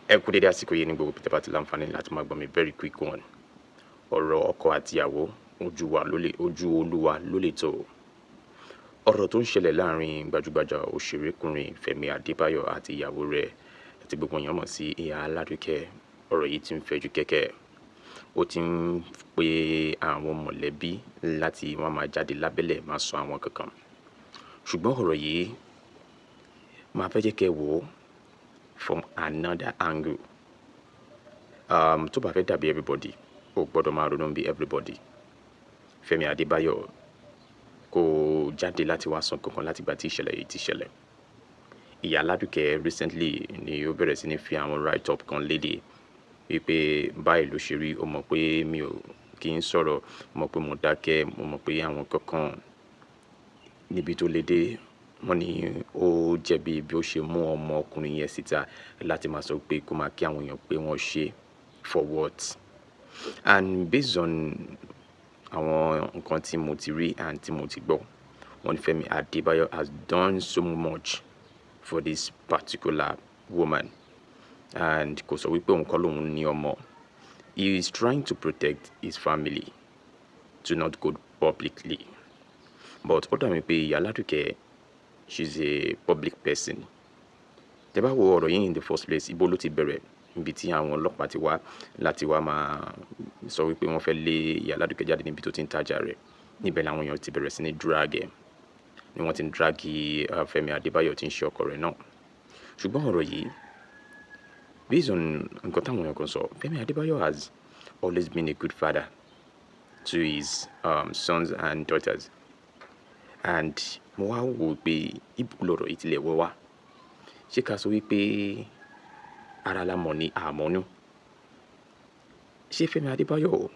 Ẹ kú dédé àsìkò yìí ní gbogbo ibi tẹ́ bá ti láǹfààní láti máa gbọ́ mi. Very quick one. Ọ̀rọ̀ ọkọ àti ìyàwó, ojú wa ló lè, ojú Olúwa ló lè tó. Ọ̀rọ̀ tó ń ṣẹlẹ̀ láàrin gbajúgbajà òṣèrékùnrin Fẹ́mi Adébáyọ̀ àti ìyàwó rẹ̀ tí gbogbo èèyàn mọ̀ sí Ìyá Aládùkẹ́, ọ̀rọ̀ yìí ti ń fẹjú kẹ́kẹ́. Ó ti ń pe àwọn mọ̀lẹ́bí láti wọ́n máa jáde lábẹ́lẹ̀ máa sọ àwọn kankan. Ṣùgbọ́n ọ̀rọ̀ yìí máa fẹ́ jẹ́ kí ẹ wò ó from another angle. Tó bá fẹ́ dàbí everybody, o gbọdọ̀ máa ronú bí everybody. Fẹ́mi Adébáyọ̀ kò jáde láti wá sọ kankan láti ìgbà tí ìṣẹ̀lẹ̀ yìí ti ṣẹlẹ̀. Ìyá Aládùkẹ́ recently ni ó bẹ̀rẹ̀ sí ní fi àwọn write up kan léde wípé báyìí ló ṣe rí, ó mọ̀ pé mi ò kí ń sọ̀rọ̀, mo mọ̀ pé mo dákẹ́, mo mọ̀ pé àwọn kankan níbi tó lè dé. Wọ́n ní ó jẹ̀bi bí ó ṣe mú ọmọ ọkùnrin yẹn síta láti máa sọ pé kó máa kí àwọn èèyàn pé wọ́n ṣe for what. And based on àwọn nǹkan tí mo ti rí and tí mo ti gbọ́, wọ́n ní Fẹ́mi Adébáyọ̀ has done so much for this particular woman, and kò sọ wípé òun kọ́ lòun ní ọmọ. He is trying to protect his family to not go publicly. But ó dàbí pé Ìyá Aládùkẹ́, she's a public person. Tẹ́ bá wo ọ̀rọ̀ yìí in the first place, ibo ló ti bẹ̀rẹ̀? Níbi tí àwọn ọlọ́pàá ti wá láti wá máa sọ wípé wọ́n fẹ́ lé Ìyá Aládùkẹ́ jáde níbi tó ti ń tajà rẹ̀. Níbẹ̀ làwọn èèyàn ti bẹ̀rẹ̀ sí ní drag ẹ̀. Ni wọ́n ti ń drag Fẹ́mi Adébáyọ̀ tí ń ṣe ọkọ rẹ̀ náà. Ṣùgbọ́n ọ̀rọ̀ yìí, based on nǹkan táwọn èèyàn kan sọ, Fẹ́mi Adébáyọ̀ has always been a good father to his sons and daughters. And mo wá wò pé ibo lọ̀rọ̀ yìí tilẹ̀ wọ́ wá. Ṣé ká sọ wípé ara la mọ̀ ní àmọ́nú? Ṣé Fẹ́mi Adébáyọ̀,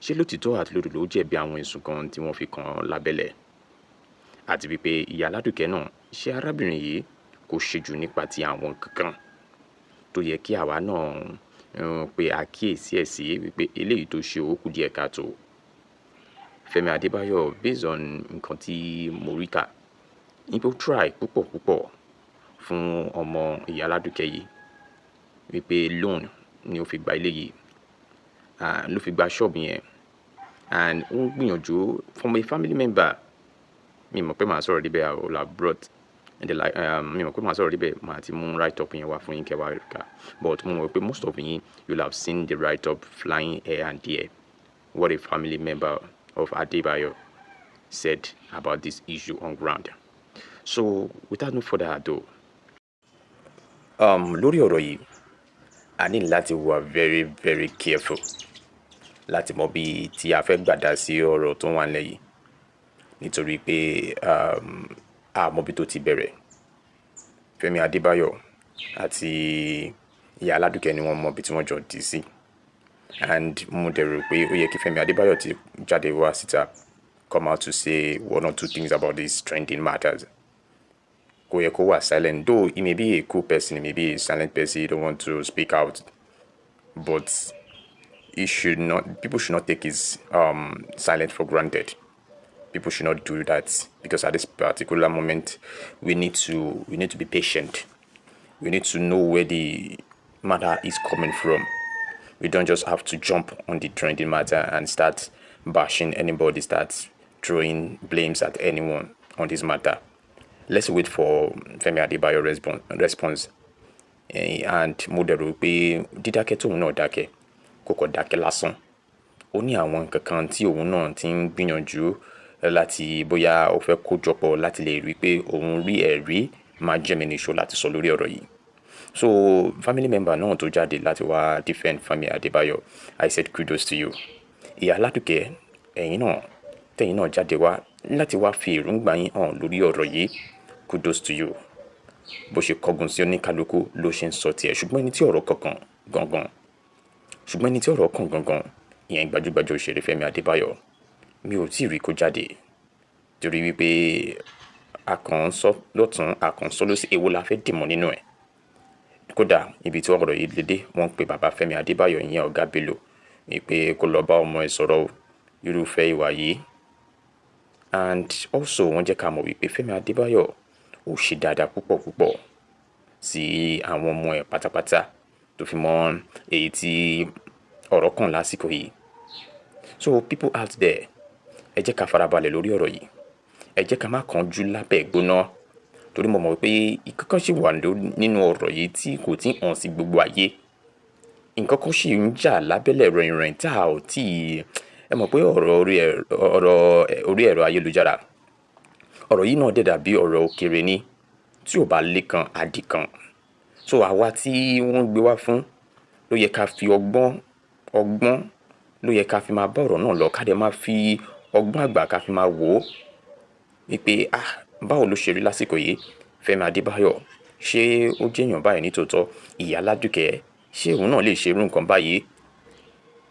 ṣé lótìtọ́ àti lódodo ó jẹ̀bi àwọn ẹ̀sùn kan tí wọ́n fi kàn án lábẹ́lẹ̀? Àti wípé Ìyá Aládùkẹ́ náà, ṣé arábìnrin yìí kò ṣe jù nípa ti àwọn kankan tó yẹ kí àwa náà pe àkíyèsí ẹ̀ sí wípé eléyìí tó ṣe, ó kù díẹ̀ káàtó? Fẹ́mi Adébáyọ̀, based on nǹkan tí mo rí kà, ní pé ó try púpọ̀ púpọ̀ fún ọmọ Ìyá Aládùkẹ́ yìí, wípé loan ni ó fi gba ilé yìí, ló fi gba shop yẹn, and ó ń gbìyànjú from a family member. Mi mọ̀ pé màá sọ̀rọ̀ débẹ̀, I will have brought and the like, mi mọ̀ pé màá sọ̀rọ̀ débẹ̀, màá ti mú write up yẹn wá fún yín kẹ́ wá kà. But mo mọ̀ pé most of yín, you will have seen the write up flying here and there, what a family member of Adebayo said about this issue on ground. So without no further ado, lórí ọ̀rọ̀ yìí, a ní láti wà very very careful láti mọ bí tí a fẹ́ gbà dá sí ọ̀rọ̀ tó wà nílẹ̀ yìí, nítorí pé a mọ bí tó ti bẹ̀rẹ̀. Fẹ́mi Adébáyọ̀ àti Ìyá Aládùkẹ́ ni wọ́n mọ bí tí wọ́n jọ dì sí, and mo dẹ̀ rò pé ó yẹ kí Fẹ́mi Adébáyọ̀ ti jáde wá síta, come out to say one or two things about these trending matters. Kò yẹ kó wà silent. Though he may be a cool person, he may be a silent person, he don't want to speak out, but he should not, people should not take his silence for granted. People should not do that, because at this particular moment we need to be patient. We need to know where the matter is coming from. We don't just have to jump on the trending matter and start bashing anybody, start throwing blames at anyone on this matter. Let's wait for Femi Adebayo response. And mo dẹ̀ rò pé dídákẹ́ tóun náà dákẹ́, kò kọ̀ dákẹ́ lásán. Ó ní àwọn nǹkan kan tí òun náà ti ń gbìyànjú láti bóyá ó fẹ́ kó jọpọ̀ láti lè rí pé òun rí ẹ̀rí máa jẹ́ mi níṣó láti sọ lórí ọ̀rọ̀ yìí. So family member náà tó jáde láti wá defend Femi Adebayo, I said kudos to you. Ìyá Aládùkẹ́, ẹ̀yin náà, tẹ̀yin náà jáde wá láti wá fi èròǹgbà yín hàn lórí ọ̀rọ̀ yìí, kudos to you. Bó ṣe kọgun sí oníkálukú ló ṣe ń sọ tiẹ̀, ṣùgbọ́n ẹni tí ọ̀rọ̀ kàn gangan, ìyẹn gbajúgbajà òṣèré Fẹ́mi Adébáyọ̀, mi ò tí ì rí kó jáde, torí wípé a kàn ń sọ lọ́tùn, a kàn ń sọ lósì, èwo la fẹ́ dìmọ̀ nínú ẹ̀? Kódà ibi tí ọ̀rọ̀ yìí lè dé, wọ́n ń pe bàbá Fẹ́mi Adébáyọ̀, ìyẹn Ọ̀gá Bello, wípé kó lọ bá ọmọ ẹ̀ sọ̀rọ̀ o, irúfẹ́ ìwà yìí. And also wọ́n jẹ́ ká mọ̀ wípé Fẹ́mi Adébáyọ̀ ó ṣe dáadáa púpọ̀ púpọ̀ sí àwọn ọmọ ẹ̀ pátápátá. tó fi mọ́ èyí tí ọ̀rọ̀ kàn lásìkò yìí. So people out there, ẹ jẹ́ ká farabalẹ̀ lórí ọ̀rọ̀ yìí. Ẹ jẹ́ ká má kánjú lábẹ́ gbóná, torí mo mọ̀ pé ìkankan ṣì wà nínú ọ̀rọ̀ yìí tí kò tí hàn sí gbogbo ayé. Nǹkan kan ṣì ń jà lábẹ́lẹ̀ rìnrìn tá a ò tí ì, ẹ mọ̀ pé ọ̀rọ̀ orí ẹ̀rọ ayélujára, ọ̀rọ̀ yìí náà dẹ̀ dàbí ọ̀rọ̀ òkèrè ni, tí ò bá lékan á di kan. So àwa tí wọ́n gbé wá fún ló yẹ ká fi ọgbọ́n, ọgbọ́n ló yẹ ká fi máa bá ọ̀rọ̀ náà lọ, ká dẹ̀ máa fi ọgbọ́n àgbà ká fi máa wò ó wípé ah, báwo ló ṣe rí lásìkò yìí? Fẹ́mi Adébáyọ̀, ṣé ó jẹ́ èèyàn báyìí nítòótọ́? Ìyá Aládùkẹ́, ṣé òun náà lè ṣe irú nǹkan báyìí?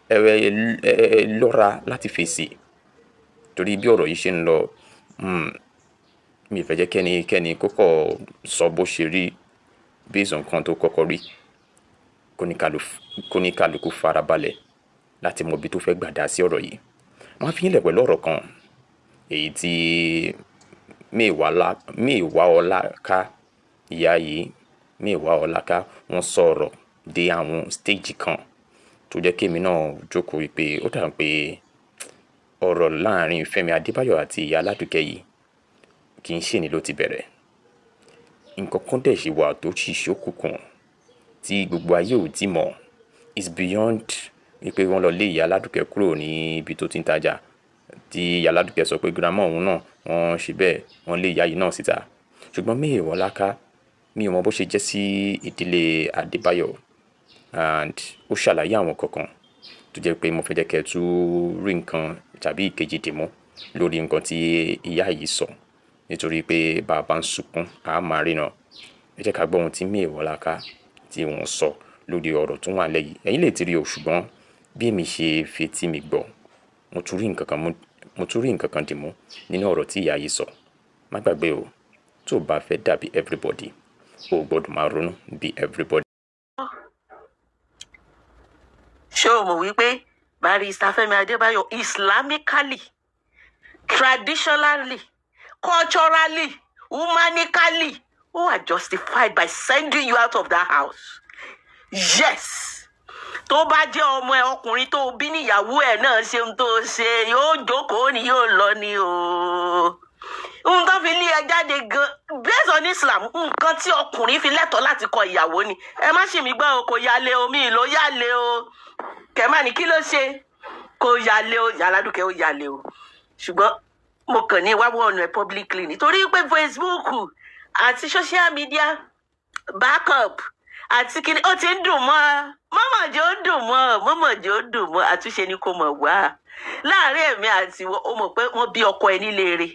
Ẹ lọ́ra láti fèsì, torí bí ọ̀rọ̀ yìí ṣe ń lọ, mi ò fẹ́ jẹ́ kẹ́ni kó kọ́ sọ bó ṣe rí based on nǹkan tó kọ́kọ́ rí. Kóníkálukú farabalẹ̀ láti mọ ibi tó fẹ́ gbà dá sí ọ̀rọ̀ yìí. Wọ́n á fi yín lẹ̀ pẹ̀lú ọ̀rọ̀ kan èyí tí Méwàá Ọláká, ìyá yìí Méwàá Ọláká, wọ́n sọ̀rọ̀ dé àwọn stage kan tó jẹ́ kí èmi náà jókòó wípé ó dà pé ọ̀rọ̀ láàrin Fẹ́mi Adébáyọ̀ àti ìyá Aládùkẹ́ yìí kì í ṣe ní ló ti bẹ̀rẹ̀. Nǹkan kan dẹ̀ ṣì wà tó ṣì ṣókùnkùn tí gbogbo ayé ò tí mọ̀. It's beyond wípé wọ́n lọ lé ìyá Aládùkẹ́ kúrò ní ibi tó ti ń tajà, tí ìyá Aládùkẹ́ sọ pé grandma òun náà wọ́n ṣe bẹ́ẹ̀, wọ́n lé ìyá yìí náà síta. Ṣùgbọ́n Méwàá Ọláká, mi ò mọ bó ṣe jẹ́ sí ìdílé Adébáyọ̀, and ó ṣàlàyé àwọn nǹkan kan tó jẹ́ pé mo fẹ́ jẹ́ kí ẹ tún rí nǹkan tàbí ìkejì dìmú lórí nǹkan tí ìyá yìí sọ, nítorí pé bàbá ń sunkún a máa ríran. Ẹ jẹ́ ká gbọ́ ohun tí Méwàá Ọláká tí wọ́n sọ lórí ọ̀rọ̀ tó wà nílẹ̀ yìí. Ẹ̀yin lè ti rí o, ṣùgbọ́n bí èmi ṣe fetí mi gbọ́, mo tún rí nǹkan kan mú, mo tún rí nǹkan kan dìmú nínú ọ̀rọ̀ tí ìyá yìí sọ. Má gbàgbé o, tó o bá fẹ́ dàbí everybody, o gbọ́dọ̀ máa ronú bí everybody. Ṣé o mọ̀ wípé Barrister Fẹ́mi Adébáyọ̀ islamically, traditionally, culturally, humanically, who are justified by sending you out of that house? Yes, tó bá jẹ́ ọmọ ẹ ọkùnrin tó bí níyàwó ẹ̀ náà ṣe ohun tó ṣe, yóò jókòó ni, yóò lọ ni o. Ohun tó fi lé ẹ jáde gan, based on Islam, nǹkan tí ọkùnrin fi lẹ́tọ̀ọ́ láti kọ ìyàwó ni. Ẹ má ṣì mí gbọ́ o, kò yálé o, mi ló yálé o. Kẹ̀má ní kí ló ṣe, kò yálé o. Aládùkẹ́ ó yálé o, ṣùgbọ́n mo kàn ní wá wọ̀nà ẹ̀ publicly nítorí pé Facebook àti social media backup àti kíni ó ti ń dùn mọ́ mọ́mọ́jẹ́, ó dùn mọ́ mọ́mọ́jẹ́, ó dùn mọ́. Àtúnṣe ni kò mọ̀ wá láàrin ẹ̀mí àti ó mọ̀ pé wọ́n bí ọkọ ẹ nílé rẹ̀.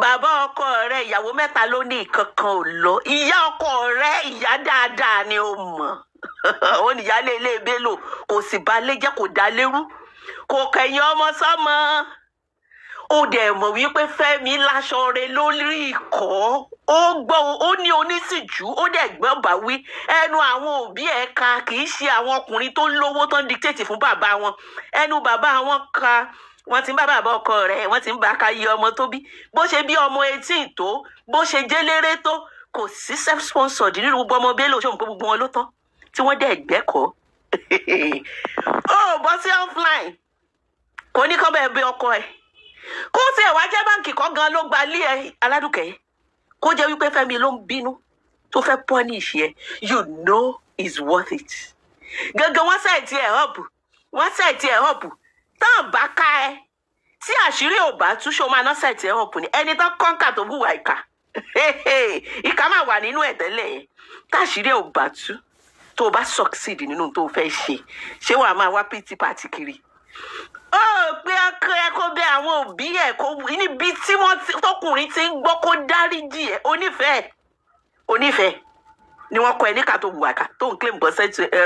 Bàbá ọkọ rẹ̀, ìyàwó mẹ́ta ló ní, ìkankan ò lọ. Ìyá ọkọ rẹ̀, ìyá dáadáa ni, ó mọ̀ ó ní ìyáálé ilé Bello, kò sì bá lé jẹ́, kò dá lérú, kò kẹ̀yìn ọmọ sọ́mọ. Ó dẹ̀ mọ̀ wípé Fẹ́mi láṣọ rẹ̀ lórí ìkọ́, ó gbọ́, ó ní onísìjú, ó dẹ̀ gbọ́n bá wí. Ẹnu àwọn òbí ẹ̀ ka, kì í ṣe àwọn ọkùnrin tó lówó tó ń dictate fún bàbá wọn. Ẹnu bàbá wọn ka. Wọ́n ti ń bá bàbá ọkọ rẹ̀, wọ́n ti ń bá ka iye ọmọ tó bí, bó ṣe bí ọmọ 18 tó, bó ṣe jéléré tó, kò sí self sponsored nínú gbogbo ọmọ Bello. Ṣé òun pé gbogbo wọn ló tán tí wọ́n dẹ̀ gbẹ́kọ̀ọ́? Ó bọ́ sí offline, kò ní kọ́ bẹ́ẹ̀ bí ọkọ ẹ̀ kó tiẹ̀ wá jẹ́ báǹkì kan gan ló gba ilé ẹ. Aládùkẹ́, kó jẹ́ wípé Fẹ́mi ló ń bínú tó fẹ́ punish ẹ, you know it's worth it. Gangan wọ́n set ẹ̀ up, wọ́n set ẹ̀ up tán bá ká ẹ, tí àṣírí ò bá tú, ṣó máa ná set ẹ̀ up ni? Ẹni tán kọ́ńkà tó hùwà ìkà, ìkà máa wà nínú ẹ̀ tẹ́lẹ̀. Táṣírí ò bá tú, tó o bá succeed nínú tó o fẹ́ ṣe, ṣé wàá máa wá pity party kiri? Ó pé ọkọ ẹ kó bẹ àwọn òbí ẹ, kó níbi tí wọ́n tọkùnrin ti ń gbọ́, kó dáríjì ẹ. Onífẹ̀ẹ́ onífẹ̀ẹ́ ni wọ́n kọ ẹ níkà tó wùwà ká tó ń claim bọ́ sẹ́tù ẹ.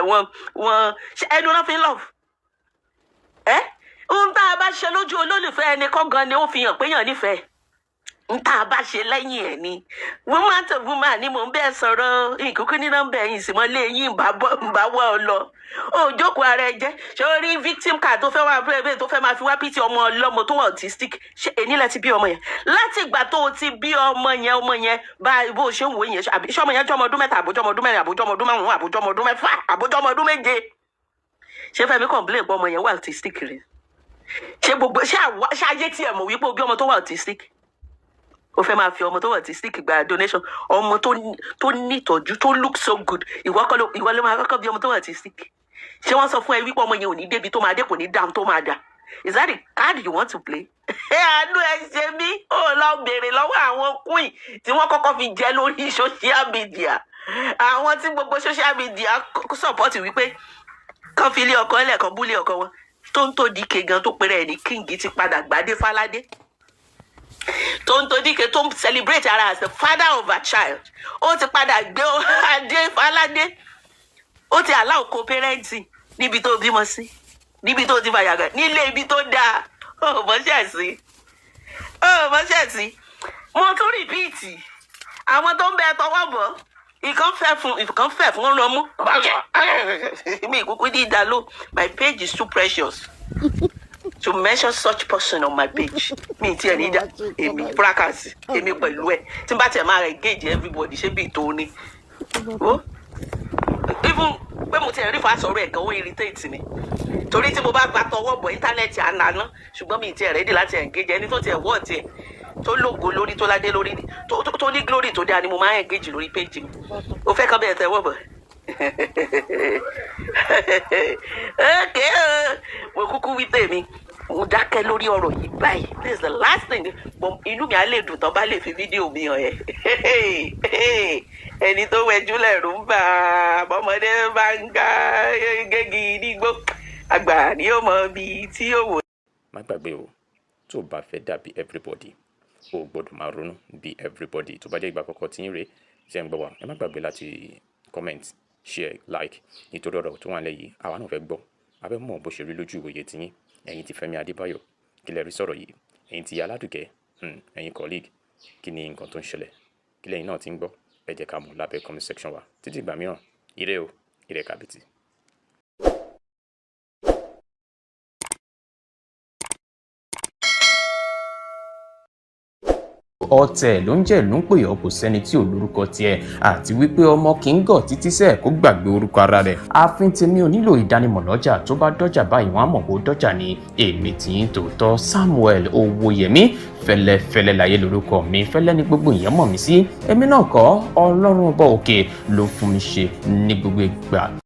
Wọ́n ṣe ẹnu náà fi ń love ẹ. Ohun tá a bá ṣe lójú olólùfẹ́ ẹni kọ́ gan ni ó fi hàn pé yàn nífẹ̀ẹ́. N tá a bá ṣe lẹ́yìn ẹ̀ ni. Woman to woman ni mò ń bẹ́ẹ̀ sọ̀rọ̀. Ìkúkú ní nọ́mbà ẹ̀yìn sì mọ́ lé yín, ń bá wọ́ ọ lọ. Ó jókòó ara ẹ jẹ́. Ṣé o rí victim card tó fẹ́ wá pé tó fẹ́ máa fi wá pity ọmọ ọlọ́mọ tó wà autistic? Ṣé èní lẹ ti bí ọmọ yẹn? Láti ìgbà tó o ti bí ọmọ yẹn, ọmọ yẹn bá bó o ṣe ń wò yẹn, àbí ṣé ọmọ yẹn jẹ́ ọmọ ọdún 3, àbójọ́ ọmọ ọdún 4, àbójọ́ ọmọ ọdún 5, àbójọ́ ọmọ ọdún 6, àbójọ́ ọmọ ọdún 7? Ṣé Fẹ́mi complain pé ọmọ yẹn wà autistic rẹ̀? Ṣé gbogbo ṣé àwa ṣé ayé tí ẹ mọ̀ wípé o bí ọmọ tó wà autistic, o fẹ́ máa fi ọmọ tó wà autistic gba donation, ọmọ tó nítọ́jú, tó look so good? Ìwọ kọ́ ló, ìwọ ló máa kọ́kọ́ bí ọmọ tó wà autistic. Ṣé wọ́n sọ fún ẹ wípé ọmọ yẹn ò ní débi tó máa dé, kò ní dáhùn tó máa dà? Is that the card you want to play? Àánú ẹ ṣe mí. Ó lọ béèrè lọ́wọ́ àwọn queen tí wọ́n kọ́kọ́ fi jẹ́ lórí social media, àwọn tí gbogbo social media support wípé kán fi ilé ọkọ ẹlẹ́ẹ̀kan búlé ọkọ wọn tó ń tó díke gan, tó péré ẹ̀ ní king, ti padà gbadé fáládé. Tó ń tó díke, tó ń celebrate ara as the father of a child, ó ti padà gbé adé fáládé. Ó ti allow co-parenting níbi tó bímọ sí, níbi tó ti fàyàgà nílé ibi tó dáa. Ó mọ́ṣẹ́ sí, ó mọ́ṣẹ́ sí. Mo tún repeat, àwọn tó ń bẹ tọwọ́ bọ̀, ìkan fẹ́ fún, ìkan fẹ́ fún rọmú mi ìkúkú ní ìdálò. My page is too precious to mention such person on my page. Mi ti ẹ̀ ní dá èmi fracas, èmi pẹ̀lú ẹ̀ tí n bá tiẹ̀ máa engage everybody, ṣé bí ìtò ni ó even pé mo ti rí fa sọ̀rọ̀ ẹ̀ gan, ó irritate mi, torí tí mo bá gba tọwọ́ bọ̀, internet àlànà. Ṣùgbọ́n mi ti ẹ̀ ready láti engage ẹni tó tiẹ̀ wọ́ tiẹ̀ tó lógo lórí, tó ládé lórí, tó ní glory tó dáa ni mo máa ń engage lórí page mi. O fẹ́ kán bẹ́ẹ̀ tẹ́wọ́ bọ̀. Okay o, mo kúkú wí tèmi, mo dákẹ́ lórí ọ̀rọ̀ yìí báyìí. This is the last thing, but inú mi á lè dùn tán bá lè fi fídíò mi hàn ẹ́. Ẹni tó wẹjú lẹ̀rù ń bà á, bọ́mọdé bá ń gá gégi nígbó, àgbà ni ó mọ ibi tí ó wò. Má gbàgbé o, tó o bá fẹ́ dàbí everybody, o gbọ́dọ̀ máa ronú bí everybody. Tó bá jẹ́ ìgbà àkọ́kọ́ tí ń rè ṣe ń gbọ́ wa, ẹ má gbàgbé láti comment, share, like, nítorí ọ̀rọ̀ tó wà nílẹ̀ yìí, àwa náà fẹ́ gbọ́. A fẹ́ mọ̀ bó ṣe rí lójú ìwòye tiyín. Ẹ̀yin ti Fẹ́mi Adébáyọ̀, kí lẹ rí sọ̀rọ̀ yìí? Ẹ̀yin ti Aládùkẹ́, ẹ̀yin colleague, kí ni nǹkan tó ń ṣẹlẹ̀? Kí lẹ́yìn náà ti ń gbọ́? Ẹ jẹ́ ká mọ̀ lábẹ́ comment section wa. Títí ìgbà mìíràn, ire o, ire kàbìtì. Ọ̀tẹ̀ ló ń jẹ́, ló ń pè ọ́, kò sẹ́ni tí ò lórúkọ tiẹ̀, àti wípé ọmọ kì í gọ̀ títí sẹ́ẹ̀ kó gbàgbé orúkọ ara rẹ̀. Ààfin tèmi ò nílò ìdánimọ̀ lọ́jà. Tó bá dọ́jà báyìí, wọ́n á mọ̀ kó dọ́jà ni. Èmi tí ń tòótọ́, Samuel Owóyẹmí Fẹ́lẹ́fẹ́lẹ́ láyé lórúkọ mi. Fẹ́lẹ́ ní gbogbo èèyàn mọ̀ mí sí. Èmi náà kọ́, Ọlọ́run ọba òkè ló fún mi ṣe ní gbogbo ìgbà.